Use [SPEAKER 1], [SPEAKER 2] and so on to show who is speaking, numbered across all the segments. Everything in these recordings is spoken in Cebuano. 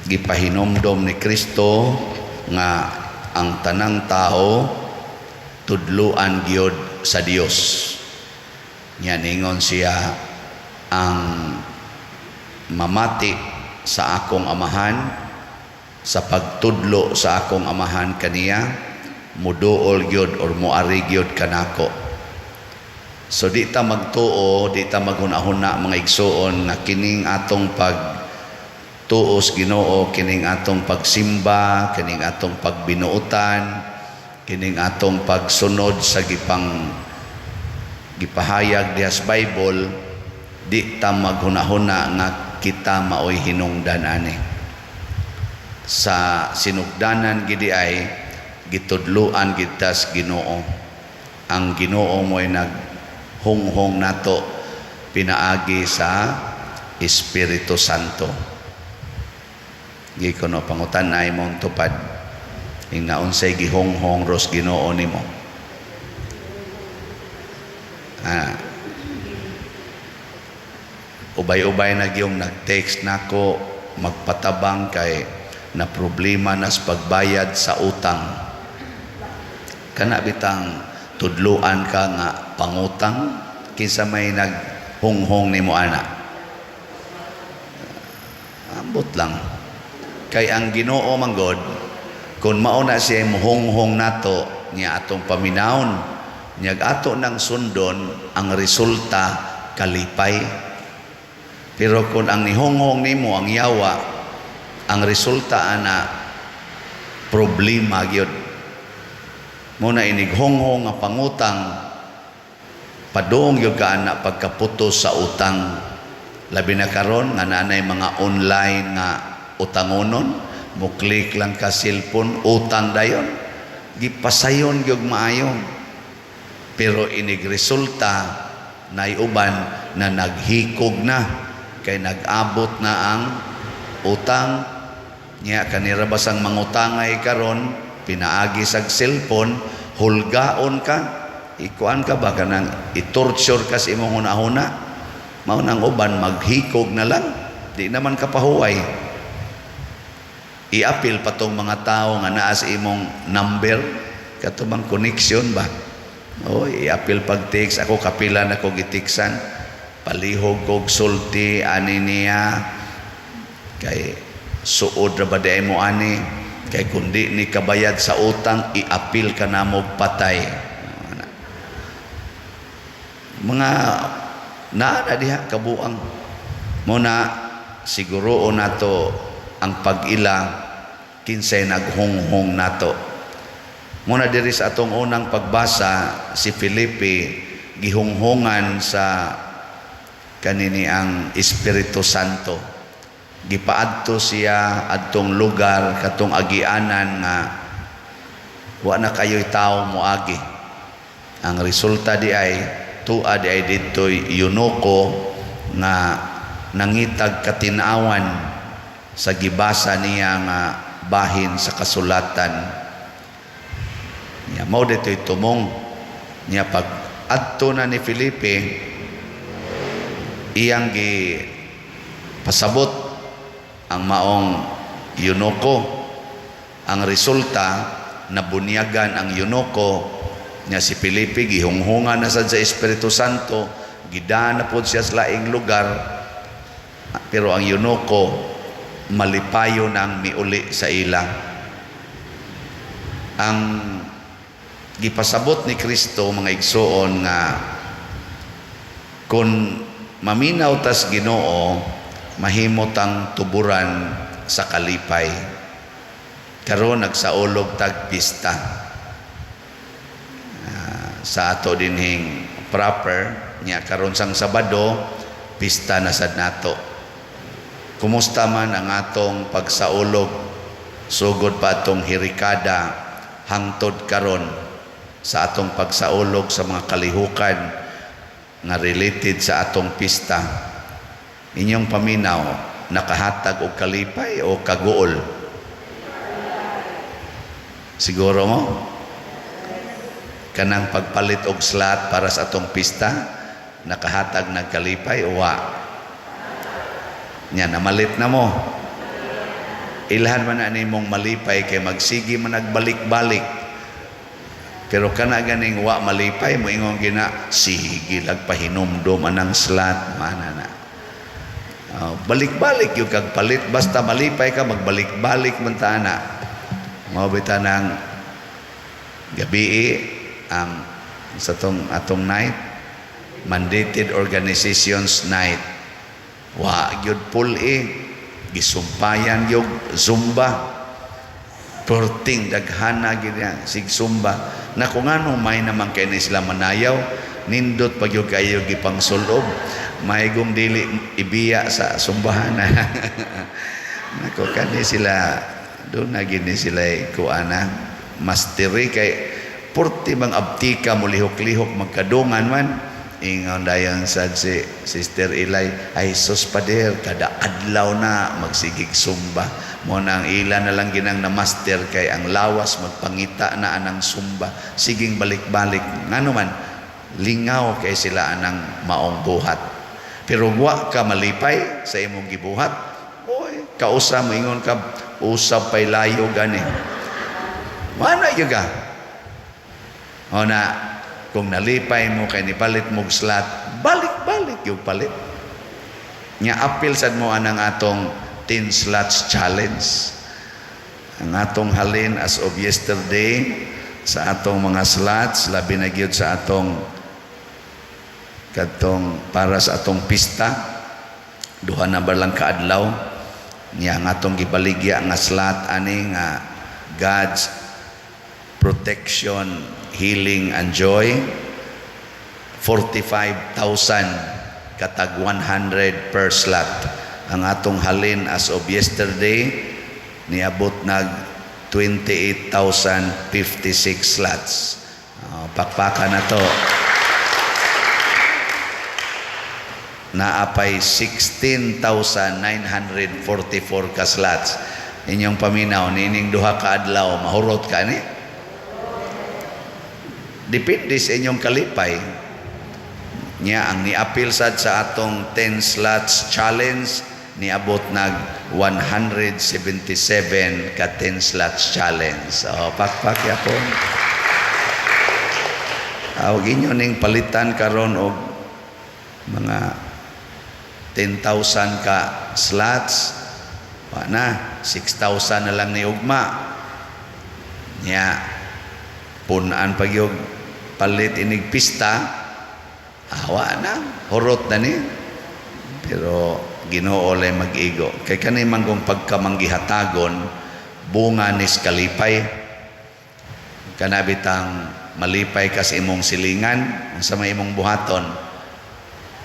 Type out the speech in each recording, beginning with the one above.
[SPEAKER 1] Gipahinomdom ni Kristo nga ang tanang tao tudluan gyud sa Dios. Nya ningon siya, "Ang mamati sa akong Amahan, sa pagtudlo sa akong Amahan kaniya, muduol gyud or muari gyud kanako." So di ta magtuo, di ta maghuna-huna, mga igsuon, nga kining atong pag tuos Ginoo, kining atong pagsimba, kining atong pagbinuotan, kining atong pagsunod sa gipahayag diha sa Bible, di ta maghuna-huna nga kita maoy hinungdan ani. Sa sinugdanan gidi ay gitudluan kita sa Ginoo. Ang Ginoo mo'y naghunghong nato pinaagi sa Espiritu Santo. Gikono pangutan ay mong tupad ing naunsay gihonghong ros Ginoo nimo. Ah. Ubay-ubay na gyung nag-text nako magpatabang kay na problema na sa pagbayad sa utang. Kana bitang tudluan ka nga pangutang, kinsa may naghunghong nimo ana? Ambot lang. Kay ang Ginoo manggod, kung mao na siya muhonghong nato niya, atong paminawon niya, ato nang sundon, ang resulta kalipay. Pero kung ang nihonghong nimo ang yawa, ang resulta ana problema gyud. Mao na inighonghong nga pangutang, padung gyud ka ana pagkaputos sa utang. Labi na karon nga naanay mga online nga utangonon, mo click lang ka cellphone, utang dayon. Gipasayon gyud maayo. Pero inig resulta, naiuban na naghikog na kay nag-abot na ang utang niya. Kanira basang mangutangay karon pinaagi sa cellphone, hulgaon ka, ikuan ka ba, kanang i-torture ka sa imong hunahuna. Mao nang uban maghikog na lang, di naman ka pahuway. I-apil pa tong mga tao nga naa sa imong number, kato bang connection ba? Oh, i-apil pag text. Ako, kapila na ko gitiksan, palihog kog sulti ani niya kay suod ra ba di mo ani, kay kundi ni kabayad sa utang, i-apil ka na mo, patay. Mga naa na diha kabuang. Mao na siguro nato ang pag-ila kinsay naghunghong nato. Mao na diri sa atong unang pagbasa, si Felipe gihunghungan sa kanini ang Espiritu Santo. Gipaadto siya adtong lugar, katong agianan nga wa na kayo'y tao moagi. Ang resulta di ay tua di ay didto'y eunuko nga nangitag katinawan sa gibasa niya nga bahin sa kasulatan niya. Mao dito'y tumong niya. Pag adto na ni Felipe, iyang gi pasabot ang maong eunuko. Ang resulta, nabunyagan ang eunuko niya. Si Felipe gihunghungan na sad sa Espiritu Santo, gidaan na pod siya sa laing lugar, pero ang eunuko malipayo nang miuli sa ila. Ang gipasabot ni Kristo, mga igsuon, nga kung maminaw tas Ginoo, mahimo tang tuburan sa kalipay. Karon nagsaulog tag pista. Ah, sa ato dinhing proper nya, karon sang Sabado, pista na sad nato. Kumusta man ang atong pagsaulog sugod pa atong hirikada hangtod karon sa atong pagsaulog sa mga kalihukan nga related sa atong pista? Inyong paminaw, nakahatag og kalipay o kaguol? Siguro mo? Kanang pagpalit og slot para sa atong pista, nakahatag ng kalipay o wa? Nya, namalit na mo. Ilhan man na nimong malipay kay magsige man nagbalik-balik. Pero kana ganing wa malipay, moingon gina, sige lag pahinumdom anang slot, mana na. Balik-balik yung kag palit, basta malipay ka, magbalik-balik man ta na. Mao bitaw nang gabii ang sa tong atong night, mandated organizations night, wa gyud pul-i, gisumpayan gyud zumba. Perting daghana gyud sig zumba na. Kung ano may naman kay ni sila manayaw, nindot pag gyud kayo gipangsulob, mahigong dili ibiya sa sumbahan. Nako, kani sila doon na gini sila kuana masteri kay purti bang abtika mo, lihok-lihok, magkadungan man. Ingon dayon sad si Sister Ilay, "Ay sus, pader, kada adlaw na magsigig sumba." Mo na ang ila na lang ginang na master kay ang lawas magpangita na anang sumba, siging balik-balik. Ngano man, lingaw kay sila anang maong buhat. Pero wa ka malipay sa imong gibuhat, oy, kausa mo ingon ka, usab pay layo gani. Mana gyud ka. O na, kung nalipay mo kay nipalit mo slot, balik-balik yung palit. Nya apil sad mo anang atong 10 slots challenge. Ang atong halin as of yesterday sa atong mga slots, labi na gyud sa atong kadtong para sa atong pista, duha na ba lang kaadlaw niya, ang atong gibaligya nga slot ani nga God's protection, healing and joy, 45,000 katag 100 per slot. Ang atong halin as of yesterday, niabot nag 28,056 slots. Pakpakan na to. Naapay 16,944 ka slots. Inyong paminaw, nining duha ka adlaw, mahurot ka ni? Depende sa inyong kalipay. Nya ang niapil sad sa atong 10 slots challenge, niabot nag 177 ka 10 slots challenge. So, pakpak yapon. Awag inyo ning palitan karon og mga 10,000 ka slots. Wa na, 6,000 na lang ni ugma. Nya punan pag yung palit inig pista, awa na, hurot na ni. Pero Ginoo lay mag-igo. Kay kani man kung pagkamanggihatagon, bunga nis kalipay. Kanabitang malipay ka sa imong silingan, sa may imong buhaton,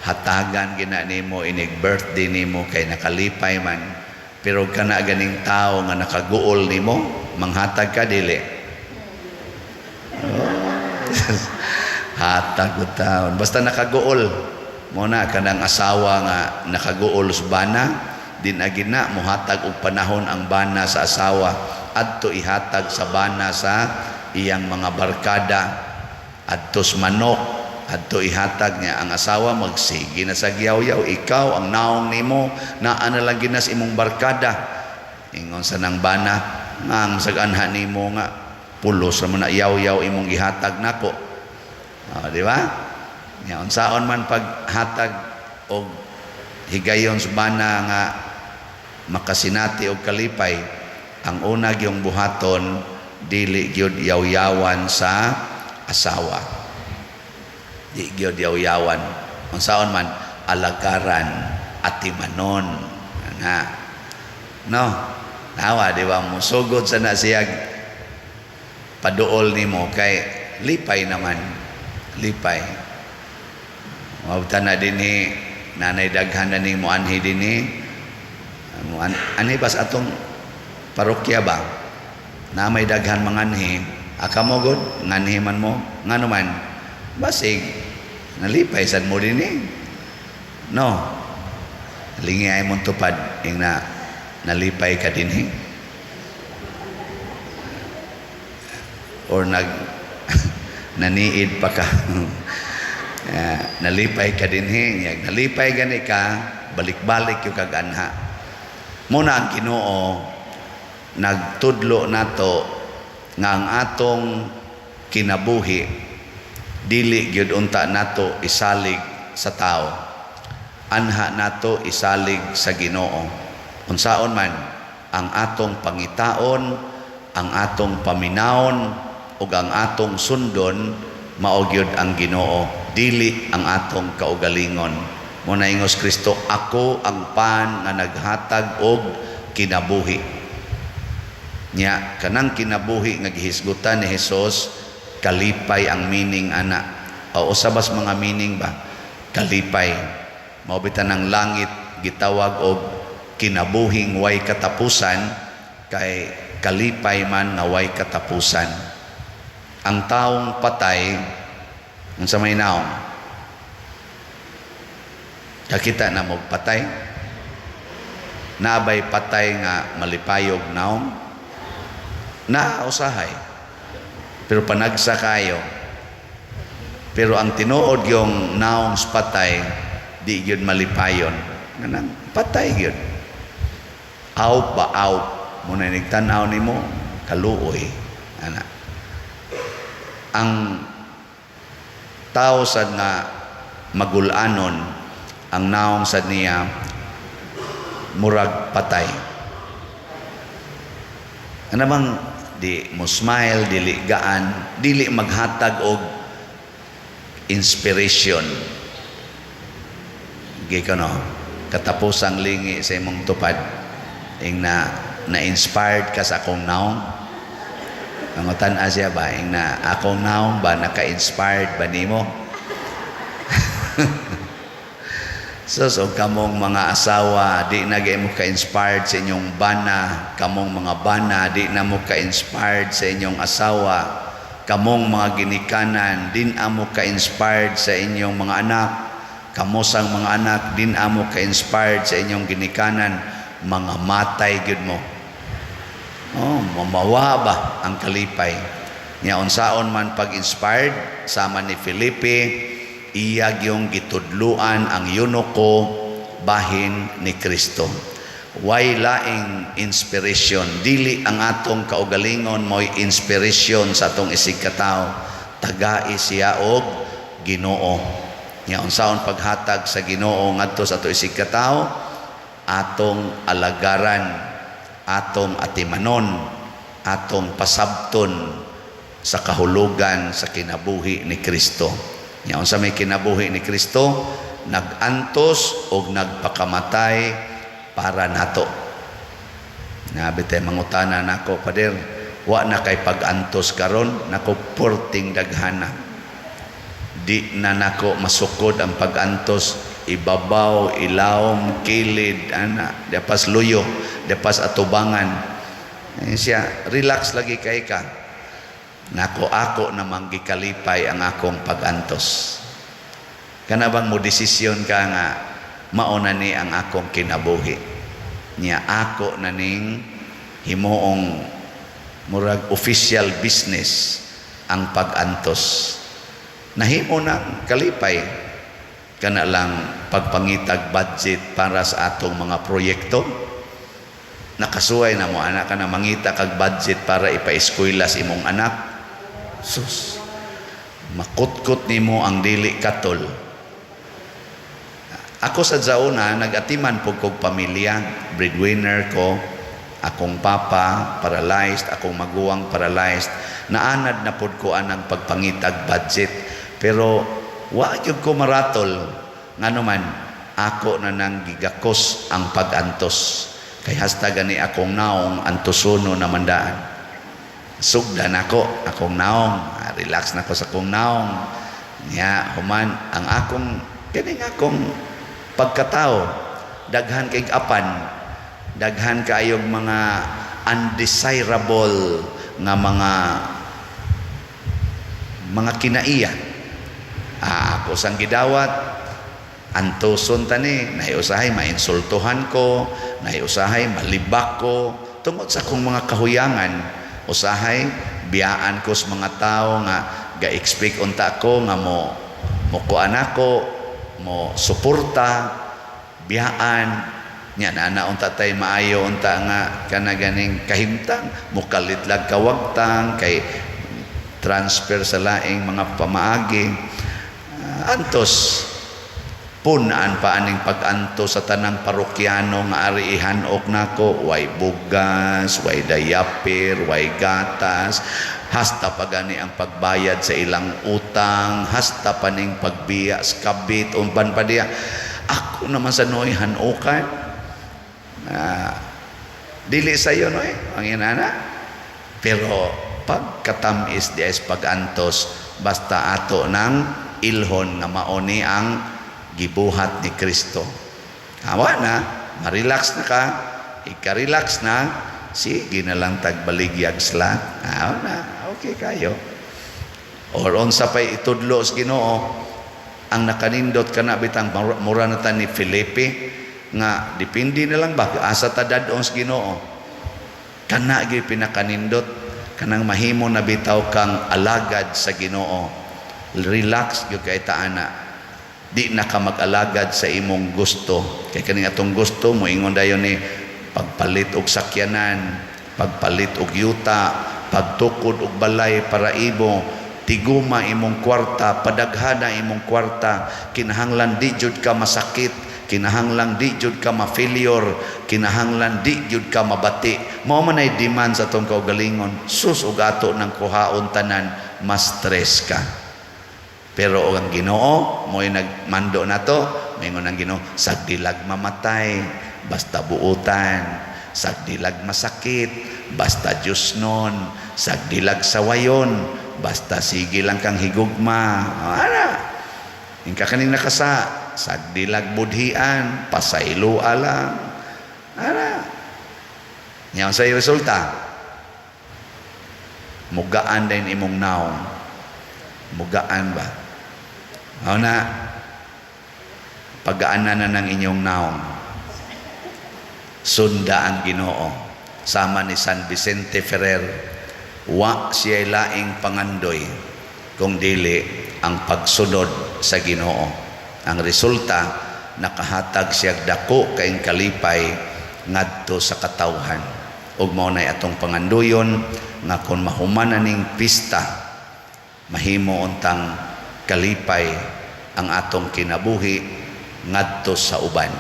[SPEAKER 1] hatagan gina nimo inig birthday nimo kay nakalipay man. Pero kana ganing tao nga nakaguol nimo, manghatag ka, dili? Oh. Hatag og taon basta nakaguol mo na. Kanang asawa nga nakaguol sa bana din, agin na mohatag og panahon ang bana sa asawa, adto ihatag sa bana sa iyang mga barkada, adto sa manok, adto ihatag niya. Ang asawa magsige na sa giyaw-yaw, "Ikaw ang naong nimo, naa na lang ginas imong barkada." Ingon sa nang bana nga ang sag anha nimo nga pulos ra man na yaw-yaw imong gihatag nako. Oh, di ba? Nya unsaon man paghatag og higayon sa bana nga makasinati og kalipay, ang una gyung buhaton, dili gyud yaw-yawan sa asawa, di gyud yaw-yawan. Unsaon man, alagaran, atimanon na, no? Nawa, di ba, musugod sa na siya paduol nimo kay lipay naman, lipay. Mabta na dinhi, nanay daghan na ning moanhi dinhi. Anhi bas atong parokya ba na may daghan manganhi? Aka mo god nganhi man mo, ngano man, basig nalipay sad mo dinhi, no? Lingi ay mong tupad ing na nalipay ka dinhi or nag naniid pa ka. Nalipay ka dinhi. Nalipay gani ka, balik-balik yung kag anha mo na. Ang Ginoo Nagtudlo nato nga ang atong kinabuhi dili gyud unta nato isalig sa tao. Anha nato isalig sa Ginoo. Unsaon man ang atong pangitaon, ang atong paminawon ug ang atong sundon, mao gyud ang Ginoo, dili ang atong kaugalingon. Mao na ingos Kristo, "Ako ang pan nga naghatag og kinabuhi." Nya kanang kinabuhi nga gihisgutan ni Hesus, kalipay ang meaning ana. O usa bas mga meaning ba? Kalipay. Mao bitan ang langit gitawag og kinabuhing way katapusan, kay kalipay man nga way katapusan. Ang taong patay, unsa may naong? Kakita na mo patay? Naa bay patay nga malipayog naong? Na usahay. Pero panagsa kayo. Pero ang tinuod yung naong sa patay, di gyud malipayon. Nganang patay gyud. Awp ba, awp. Mao na nigtan-aw nimo kaluoy. Ana. Ang tao sad nga magulanon, ang naong sad niya murag patay. Ano bang di mo smile, dili gaan, dili maghatag og inspiration. Gi no, katapusang lingi sa imong tupad, ing na na-inspired ka sa akong naong. Pangutan siya ba, ing na akong naong ba, naka-inspired ba nimo? Sus, og kamong mga asawa, di na mo ka-inspired sa inyong bana. Kamong mga bana, di na mo ka-inspired sa inyong asawa. Kamong mga ginikanan, di na mo ka-inspired sa inyong mga anak. Kamo sang mga anak, di na mo ka-inspired sa inyong ginikanan. Mga matay gyud mo. Oh, mamawa ba ang kalipay. Nya unsaon man pag-inspired sama ni Felipe, iya yung gitudluan ang eunuko bahin ni Kristo. Way laing inspiration, dili ang atong kaugalingon mo'y inspiration sa atong isig katao. Tagai siya og Ginoo. Nya unsaon paghatag sa Ginoo ngadto sa ato isig katao, atong alagaran, atong atimanon, atong pasabton sa kahulugan sa kinabuhi ni Kristo. Nya unsa may kinabuhi ni Kristo? Nag-antos og nagpakamatay para nato. Nabi tay mangutana nako, "Pader, wa na kay pag-antos karon?" Nako, porting daghana. Di na nako masukod ang pag-antos, ibabaw, ilawom, kilid, ana, dapas luyo, dapas atubangan. Ayun siya, "Relax lagi kay ka." Nako, ako namang gikalipay ang akong pag-antos. Kana bang mo desisyon ka nga mao na ni ang akong kinabuhi. Nya ako na ning himuong murag official business ang pag-antos. Nahimo na kalipay kana lang pagpangitag budget para sa atong mga proyekto. Nakasuway na mo anak ka na mangita kag budget para ipa-eskwela sa imong anak. Sus, makutkot nimo ang dili katol. Ako sa zauna, nag-atiman po kog pamilya, breadwinner ko, akong papa paralyzed, akong maguwang paralyzed. Naanad na pod ko anang pagpangitag budget. Pero wa gyud ko maratol, ngano man ako na nang gigakos ang pag-antos. Kay hasta gani akong naong antosono na mandaan. Sugdan nako akong naong, ah, relax na ko sa akong naong. Nya human ang akong kining akong pagkatao, daghan kay apan, daghan kaayog mga undesirable nga mga kinaiya. Ah, ako sang gidawat, antoson tani, nahiusahay mainsultuhan ko, nahiusahay malibak ko tungod sa akong mga kahuyangan. Usahay biyaan ko sa mga tao nga ga-expect unta ko nga mo kuan ako, mo suporta, biyaan. Nya na na unta tay maayo unta nga kana ganing kahimtang, mukalit lag kawagtang kay transfer sa laing mga pamaagi. Antos punaan pa aning pag-antos sa tanang parokyano nga ari ihanok nako, way bugas, way diaper, way gatas, hasta pa gani ang pagbayad sa ilang utang, hasta pa ning pagbiya sa kabit, umpan pa diya. Ako naman sa noy hanokan. Dili sayo noy, ang inana. Pero pagkatamis di ay pag-antos, basta ato nang ilhon nga maoni ang gibuhat ni Kristo. Awa na, ma-relax na ka, ika-relax na, sige na lang tagbaligyag sila. Awa na, okay kayo. Or unsa pa'y itudlo sa Ginoo, ang nakanindot kana bitang mura na ta ni Felipe nga depende na lang ba asa ta dad-on sa Ginoo. Kana gyud pinakanindot, kanang mahimo na bitaw kang alagad sa Ginoo. Relax gyud kay ta ana, di na ka mag-alagad sa imong gusto, kay kaning atong gusto moingon dayon ni pagpalit og sakyanan, pagpalit og yuta, pagtukod og balay para imo, tiguma imong kwarta, padaghana imong kwarta, kinahanglan di jud ka masakit, kinahanglan di jud ka ma-failure, kinahanglan di jud ka mabati. Mao man ay demand sa atong kaugalingon. Sus, ug ato nang kuhaon tanan, mas stress ka. Pero ang Ginoo mo'y nagmando nato, maingon ang Ginoo, sagdilag mamatay, basta buutan, sagdilag masakit, basta Diyos nun, sagdilag sawayon, basta sige lang kang higugma. Ana. Ingka kaning nakasa, sagdilag budhian, pasaylo lang. Ana. Nya sa resulta, mugaan din imong naong. Mugaan ba? Mao na, pagaanan na ng inyong naong. Sunda ang Ginoo. Sama ni San Vicente Ferrer, wa siya laing pangandoy kung dili ang pagsunod sa Ginoo. Ang resulta, nakahatag siya dako kaing kalipay ngadto sa katawhan. Ug mao nay atong pangandoyon nga kon mahuman ning pista, mahimo untang kalipay ang atong kinabuhi ngadto sa uban.